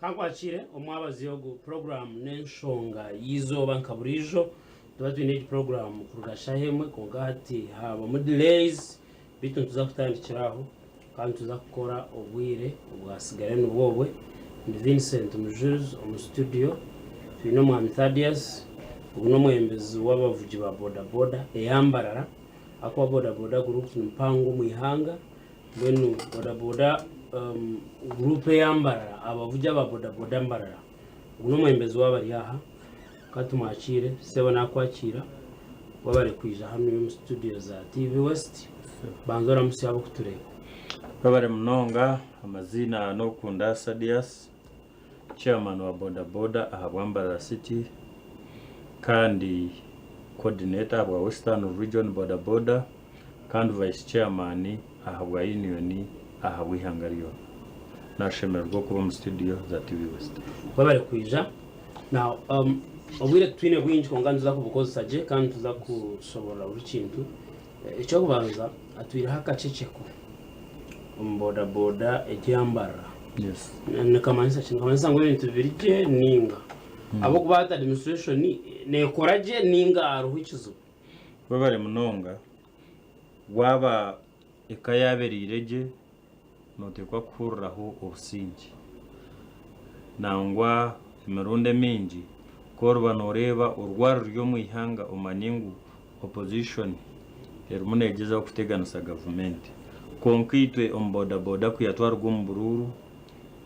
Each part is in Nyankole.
Kankwakire omwabazi ogu puroguramu n'enshonga y'eizooba nka buriijo nituba twine egi puroguramu kuruga shaaha emwe kwonka hati haabamu delays beitu nituza kutandikira aho kandi nituza kukora obwire obwasigara nibwo obwe. Ndi Vincent Mujurizi omu studio twine omwami Thadius ogu n'omwebembezi w'abavugi ba boda boda eya Mbarara ahakuba boda boda group ni mpango omu ihanga. Mbwenu bodaboda guruupu eya Mbarara, abavugi aba bodaboda Mbarara, ogu n'omwebembezi waabo ari aha, ka tumwakiire. Sebo naakwakiira, webare kwija hanu omu situdiyo za TV West, banza oramutsye abarikutureeba. Webare munonga, amaziina n'Okunda Sadius, Chairman wa bodaboda ahabwa Mbarara City kandi Coordinator ahabwa Western Region Bodaboda. kandi Vice Chairman ahabwa Union ahabw'eihanga ryona. Nashemererwa okuba omu studio za TV West. Webare kwija. Now um, obwire titwine bwingi kwonka nituza kubukozesa gye kandi nituza kushoborora buri kintu. Eky'okubanza hatwireho akaceceko omu boda boda egya Mbarara. Yes. Nikamanyisa ki? Nikamanyisa ngu ebintu biri gye ninga ahabw'okuba hati administration nekora gye ninga hariho ekizibu? Webare munonga, waaba eka yaaba eriire gye noteekwa kuhuriraho obusingye. Nangwa emirundi emingi ku oriba noreeba orwari ruri omu ihanga omanye ngu opposition erimu negyezaho kuteganisa gavumenti. Kwonka itwe omu boda boda kwiha twaruga omu buruuru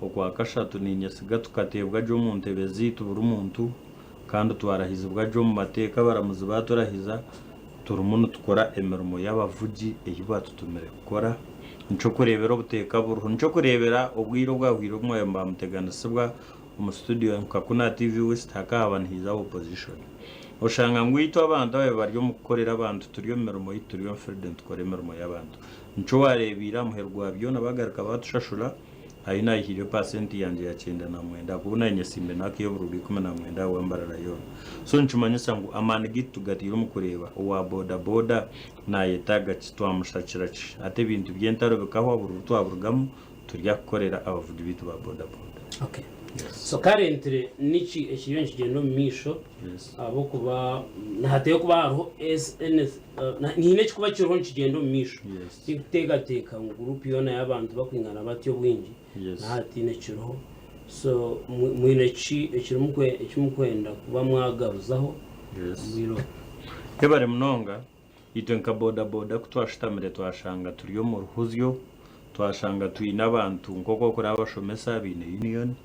Okwakashatu, ninyesiga tukateebwa gye omu ntebe zaitu buri muntu, kandi twarahizibwa gye omu mateeka abaramuzi baaturahiza, turimu nitukora emirimo y'abavugi ei baatutumire kukora. Nikyo kureebera obuteeka buriho. Nikyo kureebera obwire obwahweire obu mwabaire nibamuteganisibwa omu studio nka kunu aha TV West hakahaba nihaija aba opposition. Oshanga ngu itwe abantu ababaire bari omu kukorera abantu turi omu mirimo yaitu turi omu field nitukora emirimo y'abantu. Nikyo waareebeire aha muheru gwa byona baagaruka baatushashura. Ahi naayihiire paasenti yangye ya 99 ahakuba naanye nyesiimire n'ak'eburuuru 19 ahabwa Mbarara yoona. So nikimanyisa ngu amaani gaitu tugataire omu kureeba owa boda boda naayetaaga ki, twamushakira ki. Hati ebintu by'entaro bikahwa, oburuuru twaburugamu turi aha kukorera abavugi baitu ba boda boda. Okay. So currently niki ekiriyo nikigyenda omu maisho ahabw'okuba nihateekwa kuba hariho haine ekirikuba kiriho nikigyenda omu maisho. Tikuteekateeka ngu guruupu yoona y'abantu barikwingana batyo obwingi na hati tihaine ekiriho. So mwine ki eki murikwenda kuba mwagaruzaho omu bwire obu? Yebare munonga. Itwe nka boda boda ku twashutamire twashanga turi omu ruhuzyo, twashanga twine abantu nk'oku orikureeba abashomesa baine union,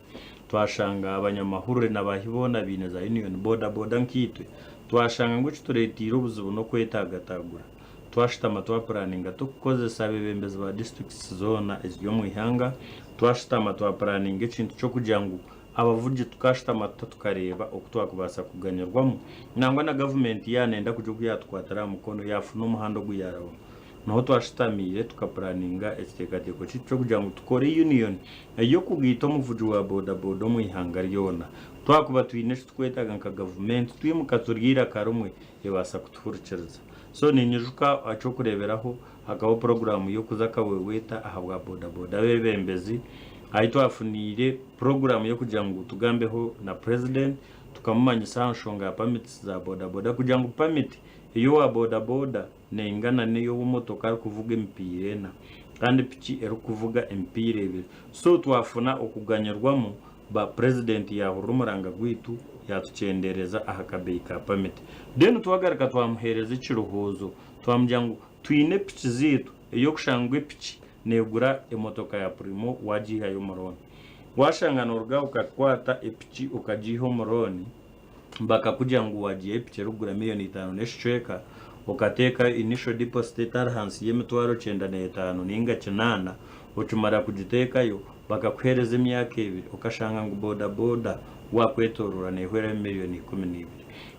twashanga abanyamahurire na baahi boona baine za union, boda boda nkaitwe twashanga ngu ekitureeteire obuzibu n'okwetagatagura. Twashutama twapuraninga turikukozesa abeebembezi ba disiturikiti zoona eziri omu ihanga. Twashutama twapuraninga ekintu ky'okugira ngu abavugi tukashutama tuta tukareeba oku twakubaasa kuganyirwamu. Nangwa na gavumenti yaaba neeyenda kugira oku yaatukwatira aha mukono yaafuna omuhanda ogu yaarabamu. Niho twashutamiire tukapuraninga ekiteekateeko kyaitu ky'okugira ngu tukore yuniyoni ey'okugaita omuvugi wa bodaboda omu ihanga ryona. Twakuba twine eki turikwetaaga nka gavumenti twimuka turi eiraka rimwe ebaasa kutuhurikiriza. So ninyijuka eky'okureeberaho hakabaho puroguraamu y'okuza Kaweweeta ahabwa bodaboda abeebembezi ahi twafuniire puroguraamu y'okugira ngu tugambeho na purezidenti tukamumanyisa aha nshonga ya pamiti za bodaboda kugira ngu pamiti ey'owa bodaboda neingana n'ey'ow'emotoka arikuvuga emipiira ena kandi piki erikuvuga emipiira ebiri. So twafuna okuganyirwamu Ba purezidenti yaahurira omuranga gwaitu yaatukyendeereza aha kabeeyi ka pamiti. Then twagaruka twamuheereza ekirowoozo twamugira ngu twine piki zaitu ey'okushanga ngu epiki neegura emotoka ya Premio waagiihayo omu looni. Waashanga nooruga aho okakwata epiki okagiiha omu looni bakakugira ngu waagiihayo epiki erikugura miriyoni itaano n'ekicweka okateekayo initial deposit etari ahansi y'emitwaro 95 nainga 800 okimara kugiteekayo Bakakuheereza emyaka ebiri okashanga ngu bodaboda waakwetooroora neehwerayo miriyoni 12.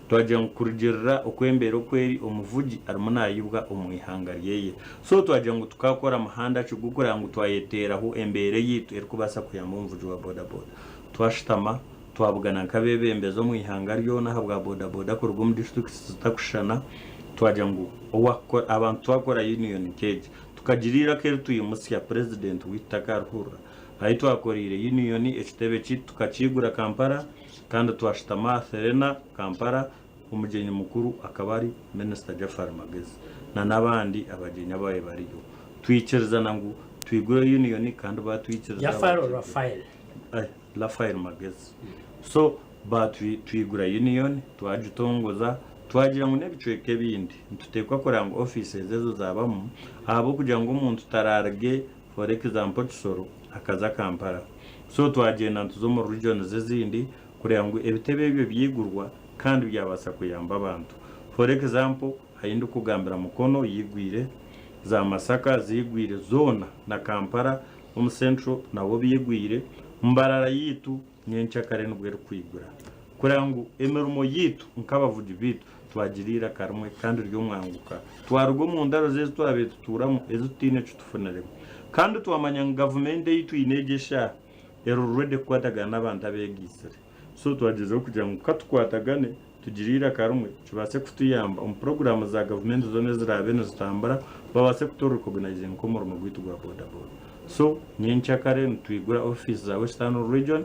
Twagira ngu kurugiirira oku embeera oku eri omuvugi arimu naayibwa omu ihanga ryeye. So twagira ngu tukaakora muhanda ki ogw'okureeba ngu twayeteeraho embeera eyaitu erikubaasa kuyamba omuvugi wa bodaboda. Twashutama twabugana nk'abeebembezi omu ihanga ryona ahabwa bodaboda kuruga omu disiturikiti zitakushushana twagira ngu owakukora abantu twakora yuniyoni nk'egi Tukagira eiraka eritwimutsya, purezidenti waitu takarihurira. Ahi twakoreire union ekitebe kyaitu tukakiigura Kampala kandi twashutama aha Serena Kampala, omugyenyi mukuru akaba ari Minisita Jaffari Magezi na n'abandi abagyenyi ababaire bariyo. Twikirizana ngu twigure union kandi batwikiriza Jaffari or bagigura. Raphael? Raphael Magezi. So batwigura union twagitongoza twagira ngu n'ebicweka ebindi nituteekwa kureba ngu offices ezo zabamu ahabw'okugira ngu omuntu tararuge for example Kisoro akaza Kampala. So twagyenda nituza omu regions ezindi kureba ngu ebitebe ebyo byigurwa kandi byabaasa kuyamba abantu. For example ahi ndikugambira Mukono yigwire, za Masaka zigwire zoona na Kampala omu Central nabo bigwire, Mbarara yaitu nyenkyakare nibwo erikwigura. Kureba ngu emirimo yaitu nk'abavugi baitu twagira eiraka rimwe kandi ry'omwanguka twaruga omu ndaro ezi twabaire tutuuramu ezi tutaine eki tufuniremu. Kandi twamanya ngu gavumenti ei twine egi eshaaha eri ready kukwatagana n'abantu abeegaitsire. So twagyezaho kugira ngu ka tukwatagane tugire eiraka rimwe kibaase kutuyamba omu puroguraamu za gavumenti zoona eziraabe nizitambura babaase kuturecognizinga nk'omurimo gwaitu gwa bodaboda. So nyenkyakare nitwigura ofiisi za Western Region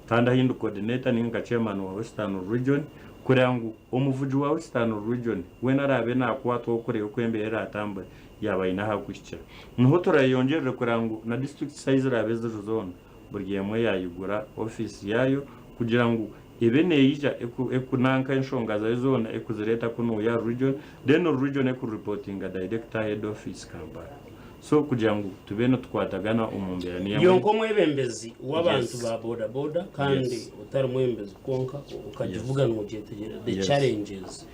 kandi ahi ndi coordinator ninga nka chairman wa Western Region kureba ngu omuvugi wa Western Region weena araabe naakwatwaho kureba oku embeera eraatambure yaaba aine ahu arikuhikira. Niho turayeyongyerere kureba ngu na disiturikiti ahi ziraabe ziri zoona buri emwe yaayigura ofiisi yaayo kugira ngu ebe neija ekunanka enshonga zaayo zoona ekuzireeta kunuya aha region then region ekuripotinga direct aha head office Kampala. So kugira ngu tube nitukwatagana omu mbeera niyo Iwe emwe. nk'omwebembezi w'abantu Yes. ba boda boda kandi Yes. otari mwebembezi kwonka okagivuga nogyetegyereza the Yes. challenges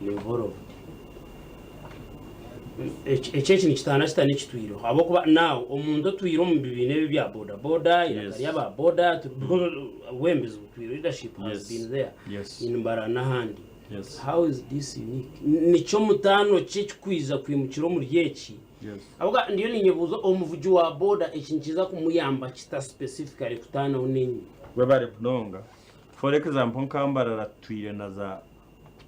involved. Eki eki eki nikitaana kita n'ekitwireho ahabw'okuba now omuntu otwire omu bibiina ebi ebya boda boda eiraka Yes. ry'aba boda tu- because obwebembezi butwire leadership has Yes. been there Yes. in Mbarara n'ahandi. Yes. How is this unique? Niky'omutaano ki ekikwija kwimukira omuri eki? Yes. Ahabw'okuba ndiyo ninyebuuza omuvugi wa boda eki nikiza kumuyamba kita specifically kutaanaho n'enyima? Webare munonga. For example nka Mbarara tutwire na za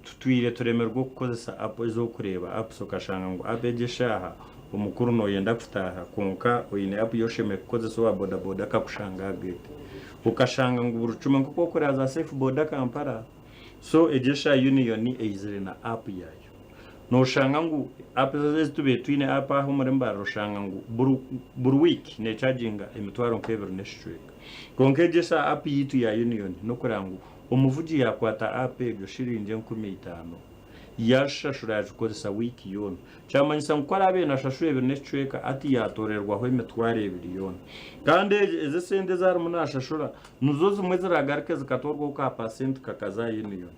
Tutwire turemerwe okukozesa app ez'okureeba apps okashanga ngu app egi eshaaha omukuru noyenda kutaaha kwonka oine app y'oshemereire kukozesa owa boda boda akakushanga aha gate okashanga ngu buri kimwe nk'oku orikureeba za safe boda Kampala so egi eshaaha union eizire na app yaayo noshanga ngu app ezi tubaire twine app aha omuri Mbarara oshanga ngu buri week nechaginga emitwaro nk'ebiri n'ekicweka kwonka egi eshaaha app yaitu ya union n'okureeba ngu Omuvugi yaakwata app egyo shiringi 5000, yaazishashura yaagikozesa wiiki yoona. Kyamanyisa ngu ku araabe naashashura ebiri n'ekicweka ati yaatoorerwaho 20,000 yoona. Kandi ezi esente ezi arimu naashashura nizo zimwe eziraagaruke zikatoorwaho ka paasenti kakaza aha yuniyoni.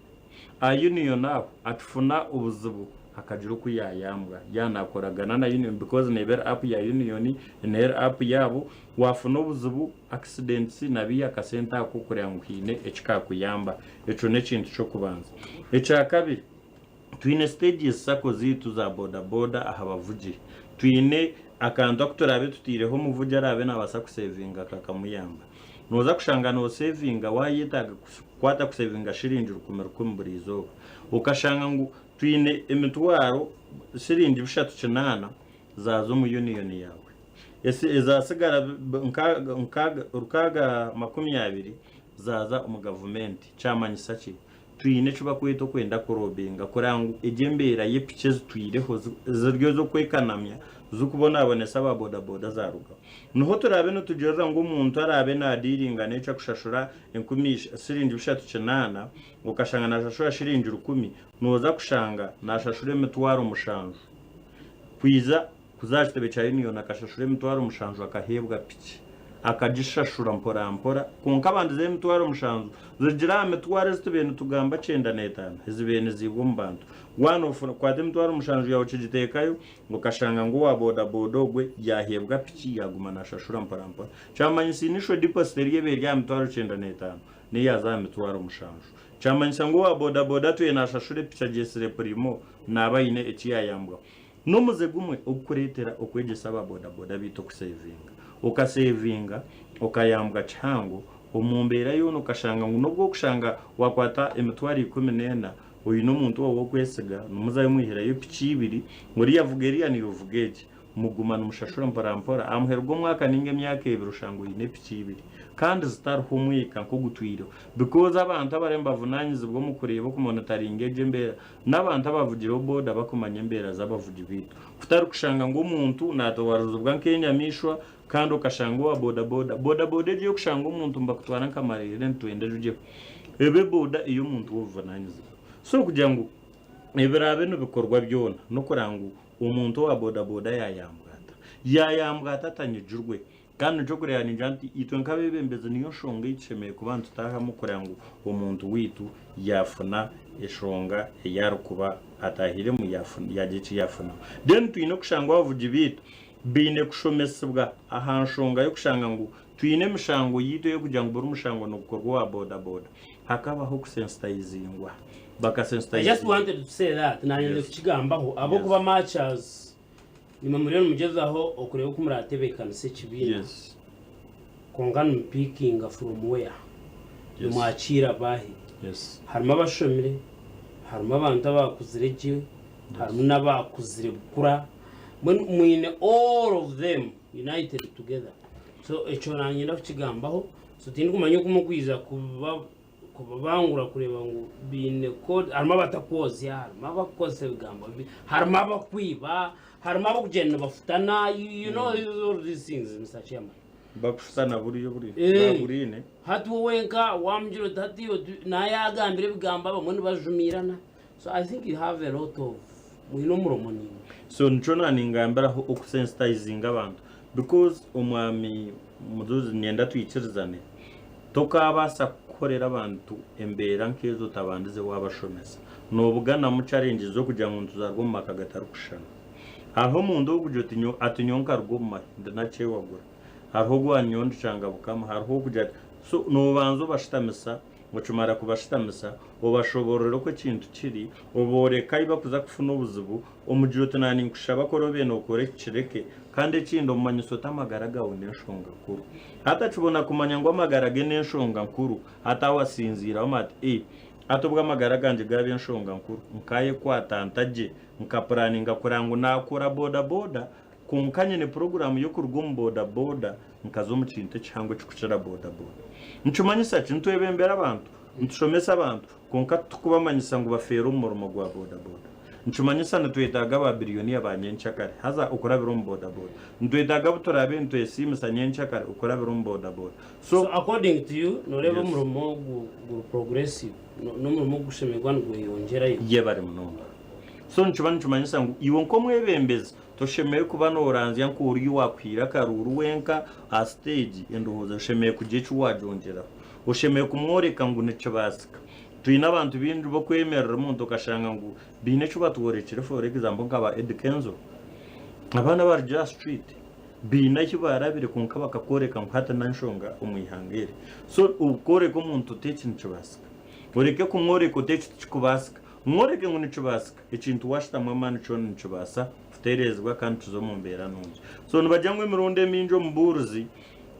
Aha yuniyoni aho akifuna obuzibu akagira oku yaayambwa yaaba naakoragana na yuniyoni because neeba eri app ya yuniyoni, neera eri app yaabo, waafuna obuzibu accidents nabiiha akasente ako kureba ngu haine ekikakuyamba. Ekyo n'ekintu ky'okubanza. Ekyakabiri, twine stages sacco zaitu za boda boda aha bavugi. Twine akantu aku turaabe tutaireho omuvugi araabe nabaasa kusevinga kakamuyamba. Noza kushanga nosevinga wayetaaga kukwata kusevinga shiringi rukumi rukumi buri izooba. Okashanga ngu twine emitwaro shiringi 308 zaaza omu union yaawe. Ezasigara 620 zaaza omu gavumenti. Kyamanyisa ki? Twine eki barikweta okwenda kurobinga kureba ngu egi embeera y'epiki ezitwireho ziri ez'okwekanamya zirikubonabonesa aba bodaboda zaarugaho. Niho turaabe nitugirira ngu omuntu araabe naadiiringa n'eki arikushashura enkumi shiringi 38 okashanga naashashura shiringi 1000, nooza kushanga naashashura 7,000 kwija Kuza aha kitebe kya Union akashashura 7,000 akaheebwa piki. Akagishashura mpora mpora kwonka abandizeho 7,000 zirugiire aha mitwaro ezi tubaire nitugamba 95 ezibaire niziibwa omu bantu. Waaba nokwata 7,000 yaawe okigiteekayo okashanga ngu owa boda boda ogwe yaaheebwa piki yaaguma naashashura mpora mpora. Kyamanyisa initial deposit eriyo ebaire eri aha mitwaro 95 neyo yaaza aha 7,000. Kyamanyisa ngu owa boda boda atwire naashashura epiki agyetsire purimo naaba aine eki yaayambwaho. N'omuze gumwe ogukureetera okwegyesa aba bodaboda beitu okusevinga. Okasevinga okayambwa kihango omu mbeera yoona okashanga ngu n'obu okushanga wakwata 14,000 oine omuntu waawe ow'okwesiga nimuzayo mwihirayo piki ibiri oriya avuga eriya naiwe ovuga egi. Muguma nimushashura mporampora, aha muheru gw'omwaka nainga emyaka ebiri oshanga oine epiki ibiri kandi zitariho omwika nk'ogutwireho because abantu abariyo nibavunanyizibwa omu kureeba okumonitaringa egyo embeera n'abantu abavugireho boda bakumanya embeera z'abavugi baitu kutari kushanga ngu omuntu natwarizibwa nk'enyamaishwa kandi okashanga owa boda boda. Boda boda egyo ey'okushanga omuntu nibakutwara nka marere nitwenda erugyeho ebe boda ey'omuntu w'obuvunanyizibwa so kugira ngu ebiraabe nibikorwa byona n'okureba ngu Omuntu owa bodaboda yaayambwa ata? Yaayambwa ata atanyigirwe? Kandi nikyo kureeba ningira nti itwe nk'abeebembezi niyo nshonga ei tushemereire kuba nitutaahamu kureba ngu omuntu waitu yaafuna eshonga ei arikuba ataahiremu yaagira eki yaafunaho. Then twine kushanga abavugi baitu baine kushomesibwa aha nshonga y'okushanga ngu twine emishango yaitu ey'okugira ngu buri mushango nigukorwa owa bodaboda. Hakabaho okusensitayizingwa. I just wanted to say that nanyende kukigambaho ahabw'okuba much as nimwe muriyo nimugyezaho okureeba oku muratebeekanisa ekibiina kwonka nimupiikinga from where nimwakiira baahi harimu abashomire harimu abantu abakuzire gye harimu n'abakuzire bukura mbwenu mwine all of them united together so ekyo nanyenda kukigambaho so tindikumanya oku murikwija kuba Kubabangura kureeba ngu baine code harimu abatakwozya harimu abakukozesa ebigambo bibi harimu abakwiba harimu abakugyenda nibafutana you know all these things Mister Chairman. Bakufutana buriyo buri Eh. baguriine. Hati we wenka wamugira oti hati oti naye yagambire ebigambo abamwe nibajumiirana so I think you have a lot of mwine omurimo naimwe. So nikyo naningambiraho okusensitizinga abantu because omwami Mujuzi niinyenda twikirizane, tokaabaasa kukorera abantu embeera nk'ezo otabandize waabashomesa. Noobuganamu challenges z'okugira ngu nituzaarwa omu maka gatarikushushana. Hariho omuntu orikugira oti nyowe ati nyowe nkaruga omu mahe ndi nakyewagura. Hariho ogu ati nyowe ndi kyangabukama, hariho orikugira ati so noobanza obashutamisa Okimara kubashutamisa, obashoboororera oku ekintu kiri, obooreka ahu barikuza kufuna obuzibu, omugira oti naaba ninkushaba ku oraabe nookora eki kireke, kandi ekindi omumanyisa oti amagara gaawe n'enshonga nkuru. Hati akibona kumanya ngu amagara ge n'enshonga nkuru, hati aho asinziiraho amanya ati ee, hati obu amagara gangye gaaba enshonga nkuru, nkaayekwata nta gye, nkapuraninga kureba ngu naakora bodaboda, Kwonka nyine puroguraamu y'okuruga omu bodaboda nkaza omu kintu ekihango ekirikukira bodaboda. Nikimanyisa ki? Nitwebembera abantu, nitushomesa abantu, kwonka titurikubamanyisa ngu bafeere omu murimo gwa bodaboda. Nikimanyisa nitwetaaga ba biriyoniya ba nyenkyakare haza okurabira omu bodaboda. Nitwetaaga abu turaabe nitwesiimisa nyenkyakare okurabira omu bodaboda. So So according to you, noreeba Yes. omurimo ogu guri progressive, n'omurimo ogushemereire kuba nigweyongyerayo. Yebare munonga. So nikiba nikimanyisa ngu iwe nk'omwebembezi Toshemereire kuba nooranzya nk'ori owaakuhiire akaruuru wenka aha siteegi, endowooza oshemereire kugira eki waagyongyeraho. Oshemereire kumworeka ngu nikibaasika. Twine abantu baingi b'okwemerera omuntu okashanga ngu baine eki batworekire for example nka ba Eddy Kenzo. Abaana abarugire aha street baine ahu baarabire kwonka bakakworeka ngu hati n'enshonga omu ihanga eri. So okworeka omuntu oti eki nikibaasika. Oreke kumworeka oti eki tikikubaasika. Mworeke ngu nikibaasika. Ekintu waashutamu amaani kyona nikibaasa kutereezibwa kandi kize omu mbeera nungi. So nibagira ngu emirundi emingi omubuurizi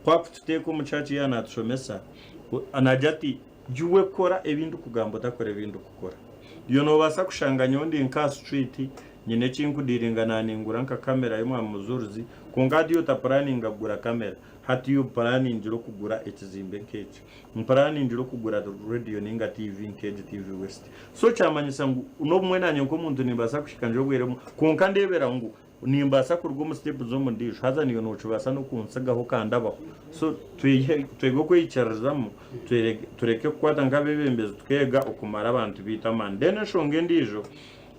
ku akututeeka omu church yaaba naatushomesa, naagira ati, Iwe kora ebi ndikugamba otakora ebi ndikukora. Iwe noobaasa kushanga nyowe ndi nk'aha street nyine eki nkudiiringa naaningura nka kamera y'omwami Muzuurizi, kwonka hati iwe otapuraninga kugura kamera. Hati iwe puraningira okugura ekizimbe nk'eki. Mpuraningira okugura rediyo ninga TV nk'egi TV West. So kyamanyisa ngu n'obumwe nanye nk'omuntu nimbaasa kuhika ngire obwire bumwe kwonka ndeebera ngu nimbaasa kuruga omu sitepu z'omu ndiijo haza naiwe nokibaasa n'okuntsigaho okandabaho. So tweye twege okweyikiririzamu tureke kukwata nk'abeebembezi tukeega okumara abantu baitu amaani. Then enshonga endiijo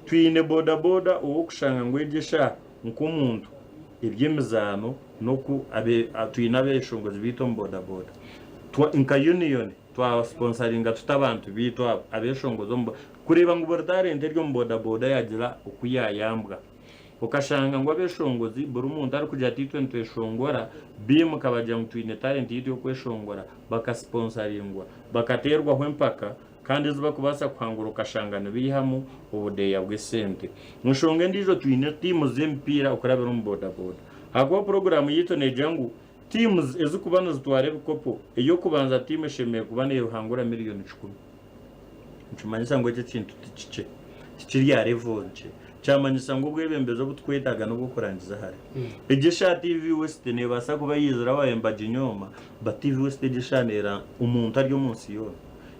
twine boda boda ow'okushanga ngu egi eshaaha nk'omuntu eby'emizaano n'oku twine abeshongozi baitu omu boda boda. Nka union twa sponsoringa tuta abantu baitu abo abeshongozi omu kureeba ngu buri talent eri omu boda boda yagira oku yayambwa. Okashanga ngu abeshongozi buri muntu arikugira ati itwe nitweshongora baimuka bagira ngu twine talent yaitu y'okweshongora bakasiponsaringwa bakateerwaho empaka kandi ezi barikubaasa kuhangura okashanga nibaihamu obudeeya bw'esente. Enshonga endiijo twine tiimu z'emipiira okurabira omu boda boda ahakuba puroguraamu yaitu neegira ngu Teams ezikuba nizitwara ebikopo, ey'okubanza tiimu eshemereire kuba neruhangura miriyoni kikumi. Nikimanyisa ngu ekyo ekintu tikikye, tikiri aha level nkye. Kyamanyisa ngu obwebembezi obu tukwetaaga n'obw'okurangiza hare. Egyo eshaaha TV West neebaasa kuba yaizire ababaire nibaginyooma, but TV West egyo eshaaha neera omuntu ari omu nsi yoona.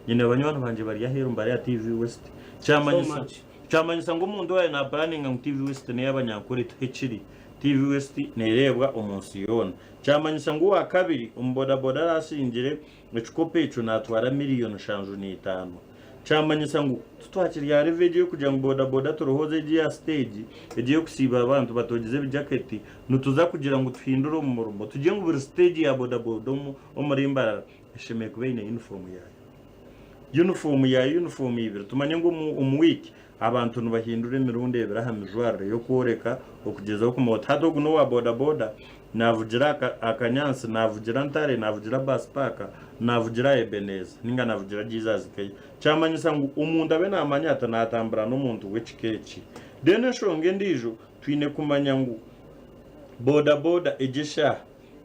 Nyine banywani bangye bari aheeru nibareeba TV West. Kyamanyisa, So much. kyamanyisa ngu omuntu waaba naapuraninga ngu TV West n'ey'Abanyankore tihikire. TV West neereebwa omu nsi yoona. Kyamanyisa ngu owa kabiri omu bodaboda araasingire ekikopo ekyo naatwara miriyoni 75. Kyamanyisa ngu titwakiri aha level egyo ey'okugira ngu bodaboda turohooze egyo eya siteegi, egyo ey'okusiiba abantu batoogize ebijaketi, nituza kugira ngu tuhindure omu murimo tugire ngu buri siteegi ya bodaboda omuri Mbarara eshemereire kuba eine yunifoomu yaayo. Yunifoomu yaayo, yunifoomu ibiri, tumanye ngu omu wiiki abantu nibahindura emirundi ebiri aha mijwarire y'okworeka okugyezaho kumanya oti hati ogu n'owa bodaboda, Naavugira aha Kanyansi, naavugira Ntare, naavugira Bus Park, naavugira aha Ebenezer nainga naavugira Jesus Care. Kyamanyisa ngu omuntu abe naamanya ati naatambura n'omuntu w'ekika eki. Then enshonga endiijo, twine kumanya ngu boda boda egi eshaaha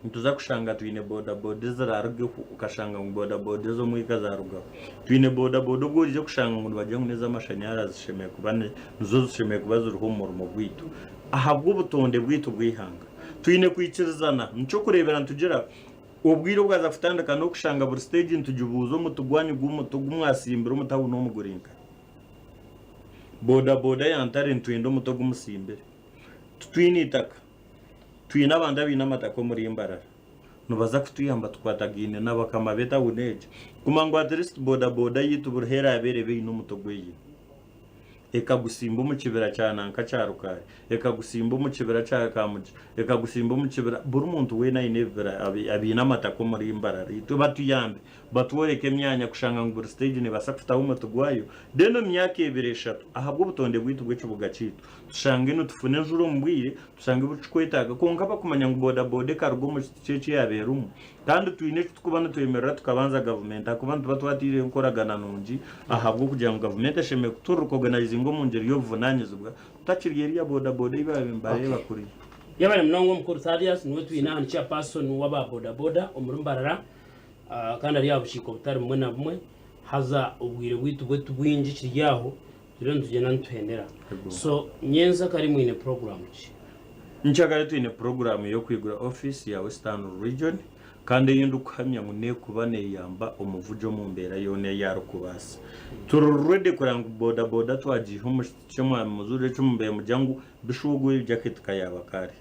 nituza kushanga twine boda boda eziraarugeho okashanga ngu boda boda ez'omwika zaarugaho. Twine boda boda obu oriija kushanga ngu nibagira ngu n'ez'amashanyarazi zishemereire kuba nizo zishemereire kuba ziriho omu murimo gwaitu ahabw'obutonde bwaitu bw'eihanga. Twine kwikirizana. Nikyokureebera nitugira obwire obwaza kutandika n'okushanga buri siteegi nitugibuuza omuti gwanyu gw'omuti ogu mwasimbire omu tawuni omu guri nkahi. Boda boda ya Ntare nitwenda omuti ogu musimbire. Titwine itaka. Twine abantu abaine amataka omuri Mbarara. Nibaza kutuyamba tukwatagaine n'abakama b'etawuni egi kumanya ngu at least boda boda yaitu buriho eraabe erebe eine omuti ogu eine. Ekagusimba omu kibira kya nanka kya Rukaari, ekagusimba omu kibira kya Kamugi, ekagusimba omu kibira, buri muntu weena aine ebibira abaine amataka omuri Mbarara itwe batuyambe batworeke emyanya kushanga ngu buri siteegi neebaasa kutaho omuti gwayo then omu myaka ebiri eshatu ahabw'obutonde bwaitu bw'ekibuga kyaitu tushange nitufuna enjura omu bwire tushange buri kikwetaaga kwonka bakumanya ngu boda boda ekaruga omu kiti kye eki yaaba erimu Kandi twine eki turikuba nitwemerera tukabanza gavumenti ahakuba nituba twataireho enkoragana nungi ahabw'okugira ngu gavumenti eshemereire kuturecognizinga omu ngyeri y'obuvunanyizibwa tutakiri eri ya boda boda ei baabaire nibareeba kuriya. Yebare munonga omukuru Thadius niwe twine aha ni chairperson w'aba boda boda omuri Mbarara kandi ari aha bukiiko butari bumwe na bumwe haza obwire bwaitu bwe tibwingi kiri aho turiyo nitugyenda nituhendera so nyentsya kare mwine program ki? Nkyakare twine puroguraamu y'okwigura ofiisi ya Western Region kandi ei ndikuhamya ngu neekuba neeyamba omuvugi omu mbeera yoona ei arikubaasa. Turi ready kureba ngu boda boda twagiiha omu kiti ky'omwami Muzuri eki mubaire mugira ngu bishuba ogu jaketi kayaaba kare.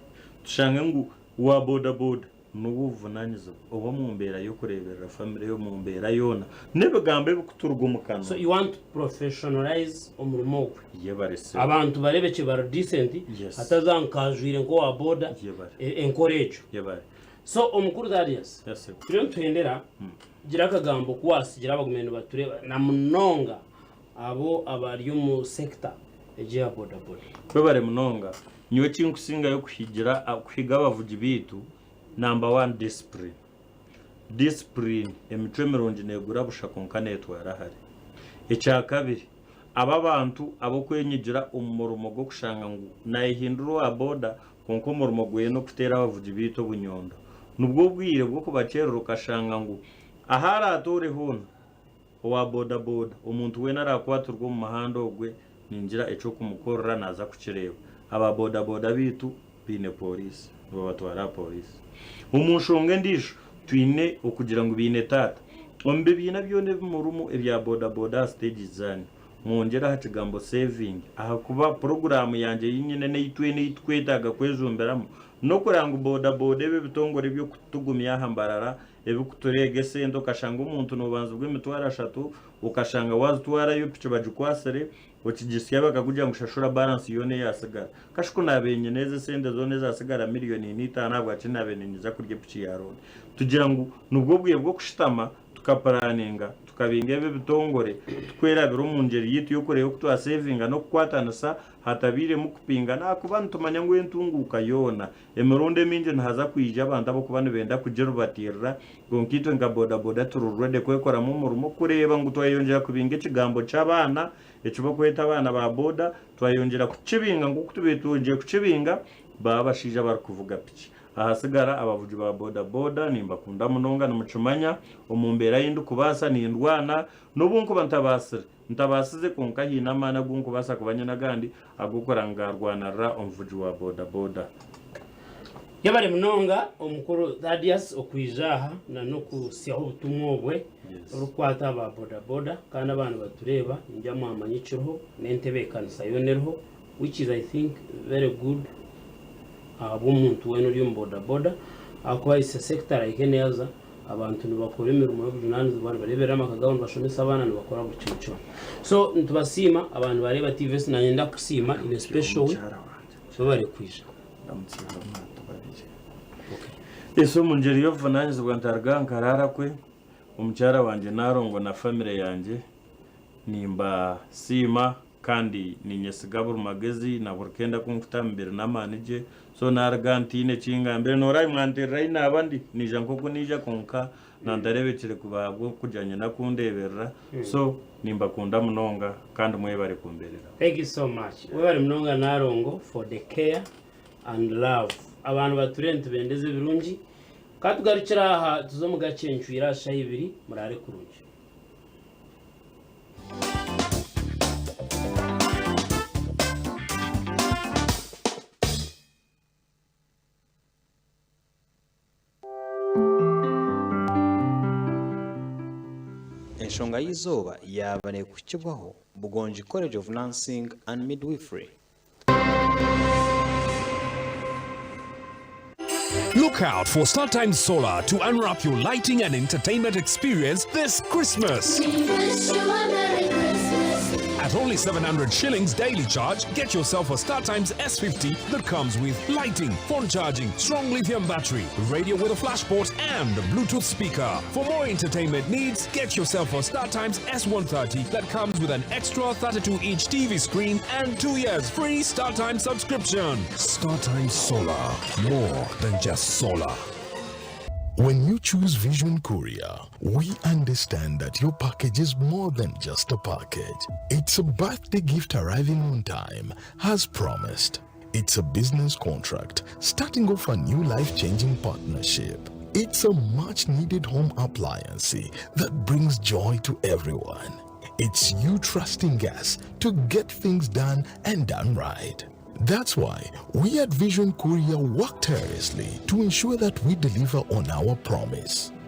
Tushange ngu wa boda boda N'obuvunanyizibwa oba omu mbeera y'okureeberera famire ye omu mbeera yoona n'ebigambo ebikuturuga omu So kanwa. you want to professionalize omurimo ogwe Yebare sebo. abantu barebekye bari decent Yes. hataza nkajwire nk'owa boda Yebare. enkora egyo. Yebare. So omukuru Thaddeus Yes sebo. turiyo nituhendera gira akagambo ku wasigira abagumiire nibatureeba na munonga abo abari omu sector egi eya boda boda. Webare munonga. Nyowe ekinkusingayo kuhigira kuhiga abavugi baitu number one discipline. Discipline emicwe mirungi negura busha kwonka netwara hare. Ekyakabiri abo abantu abokwenyigira omu murimo gwokushanga ngu nayehindura owa boda kwonka omurimo gweye nokuteera abavugi baitu obunyondo. Nibwo obwire bwokubakyerera okashanga ngu ahu aratoore hoona Owa bodaboda, omuntu weena araakwatirwa omu muhanda ogwe ningira eky'okumukorera naaza kukireeba. Aba bodaboda baitu baine pooriisi, nibabatwara aha pooriisi. Omu nshonga endiijo, twine okugira ngu baine taata. Omu bibiina byona ebi murimu ebya bodaboda aha siteegi zaanyu, mwongyere aha kigambo saving ahakuba puroguraamu yangye ei nyine n'ei twena ei turikwetaaga kwejumbiramu n'okureba ngu bodaboda ebi ebitongore eby'okutugumya aha mbarara Ebikutureega esente okashanga omuntu nobanzibwa emitwaro ashatu okashanga wazitwarayo piki bagikwatsire okigisya bakakugira ngu shashura balance yoona eyasigara. Kashi kunabaire nyine ezi esente zoona ezasigara million ina itaano ahabwaki nabaire ninyija kurya epiki ya loan. Tugira ngu nibwo obwire bwokushutama tukapuraninga tukabinga ebi ebitongore tukwerabira omu ngyeri yaitu yokureeba oku twasevinga nokukwatanisa hatabairemu kupingana ahakuba nitumanya ngu entunguuka yoona Emirundi emingi nihaza kwija abantu abarikuba nibenda kugirubatiirira, kwonka itwe nka bodaboda turi ready kwekoramu omurimo kureeba ngu twayeyongyera kubinga ekigambo ky'abaana eki barikweta abaana ba boda, twayeyongyera kukibinga nk'oku tubaire twongyeire kukibinga baaba abashaija abarikuvuga piki. Ahasigara abavugi ba bodaboda nimbakunda munonga nimukimanya, omu mbeera ei ndikubaasa nindwana, n'obu nkuba ntabaasire. Ntabaasize kwonka haine amaani agu nkubaasa kuba nyine agandi ag'okurora ngu gaarwanarira omuvugi wa bodaboda. Yebare munonga omukuru Thaddeus okwija aha na n'okuhitsyaho obutumwa obwe orikukwata aha ba bodaboda kandi abantu batureeba ningira mwamanya ekiriho n'entebeekanisa yoona eriho which is I think very good ahabw'omuntu weena ori omu bodaboda ahakuba it's a sector like any other Abantu nibakora emirimo y'obujunanizibwa, nibareeberera amaka gaabo, nibashomesa abaana, nibakora buri kimwe kyona. So nitubasiima abantu bareeba TVS nanye ndakusiima in a special way webare kwija. Okay. Ese omu ngyeri y'obuvunanyizibwa ntaruga nkaraara kwe, omukyara wangye Nalongo na famire yangye nimbasiima Kandi ninyesiga buri magezi na buri kenda ku nkuta aha mubiri n'amaani gye. So naruga ntaine eki ngambire. Noora mwanterera ahi naaba ndi, naija nk'oku naija kwonka nantareebekire kuba ahabw'okugira nyina kundeeberera. So nimbakunda munonga kandi mwebare kumbeereraho. Thank you so much webare munonga Nalongo for the care and love abantu bature nitubendeza ebirungi katugarukire aha tuze omu gacencwire aha shaha ibiri murare kurungi. Enshonga y'eizooba yaaba neekuhikibwaho Bugongi College of Nursing and Midwifery. Look out for StarTimes Solar to unwrap your lighting and entertainment experience this Christmas. At only 700 shillings daily charge, get yourself a StarTimes S50 that comes with lighting, phone charging, strong lithium battery, radio with a flash port, and a Bluetooth speaker. For more entertainment needs, get yourself a StarTimes S130 that comes with an extra 32-inch TV screen and 2 years free StarTimes subscription. StarTimes Solar, more than just solar. When you choose Vision Courier, we understand that your package is more than just a package. It's a birthday gift arriving on time, as promised. It's a business contract starting off a new life changing partnership. It's a much needed home appliance that brings joy to everyone. It's you trusting us to get things done and done right. That's why we at Vision Courier work tirelessly to ensure that we deliver on our promise.